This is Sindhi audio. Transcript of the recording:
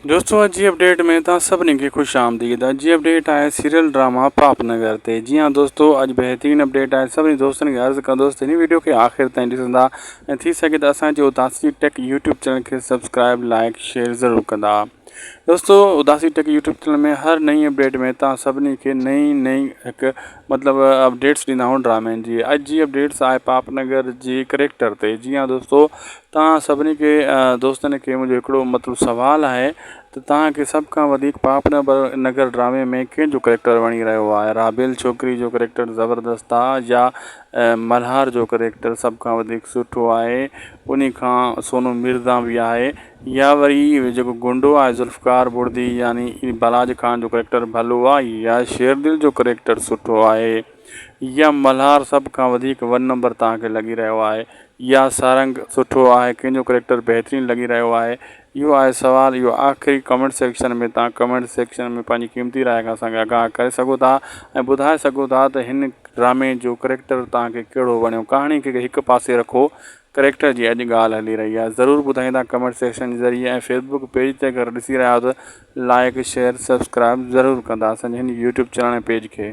دوستو اڄ جي اپڊيٽ ۾ توهان سڀني کي خوش آمديد اڄ جي اپڊيٽ آهي سيريل ڊراما پاپ نگر تي جي ها دوستو اڄ بهترين اپڊيٽ آهي سڀني دوستن کي عرض ڪندوس ته هن ويڊيو کي آخر تائين ڏسندا ۽ ٿي سگهي ته اسان جي اداسي ٽيڪ يوٽيوب چينل کي سبسڪرائب لائڪ شيئر ضرور ڪندا دوستو اداسي ٽيڪ يوٽيوب چينل ۾ هر نئين اپڊيٽ ۾ توهان سڀني کي نئين نئين هڪ مطلب اپڊيٽس ڏيندا آهيون ڊرامن جي اڄ جي اپڊيٽس آهي پاپ نگر جي ڪريڪٽر تي جي ها دوستو توهان سڀني کي دوستن کي منهنجو هڪڙو مطلب سوال آهي ته توهان کي سڀ کان وڌيڪ پاپ نگر ڊرامي ۾ ڪنهن جو ڪريڪٽر وڻي رهيو آهي رابيل ڇوڪري جو ڪريڪٽر زبردست آهي يا ملهار جو ڪريڪٽر سڀ کان وڌيڪ سٺو آهي انهي کان سونو مرزا به آهي يا وري جيڪو گنڊو آهي ذوالفقار بڙدي يعني بلاج خان جو ڪريڪٽر ڀلو آهي يا شيردل جو ڪريڪٽر سٺو آهي يا ملهار سڀ کان وڌيڪ ون نمبر توهان کي لڳي رهيو آهي يا سارنگ سٺو آهي ڪنهن جو ڪريڪٽر بهترين لڳي رهيو آهي اهو آهي سوال اهو آخري ڪمينٽ سيڪشن ۾ توهان ڪمينٽ سيڪشن ۾ پنهنجي قيمتي راء کان اسان کي آگاهه ڪري سگهو ٿا ۽ ٻڌائي سگهو ٿا ته هن ڊرامي جو ڪريڪٽر توهان کي ڪهڙو وڻيو ڪهاڻي کي هڪ پاسي رکو ڪريڪٽر جي اڄ ڳالهه هلي رهي آهي ضرور ٻڌائيندا ڪمينٽ سيڪشن جي ذريعي ۽ فيسبوڪ پيج تي اگر ڏسي رهيا آهيو ته لائڪ شيئر سبسڪرائب ضرور ڪندا اسان جي هن يوٽيوب چينل ۽ پيج کي.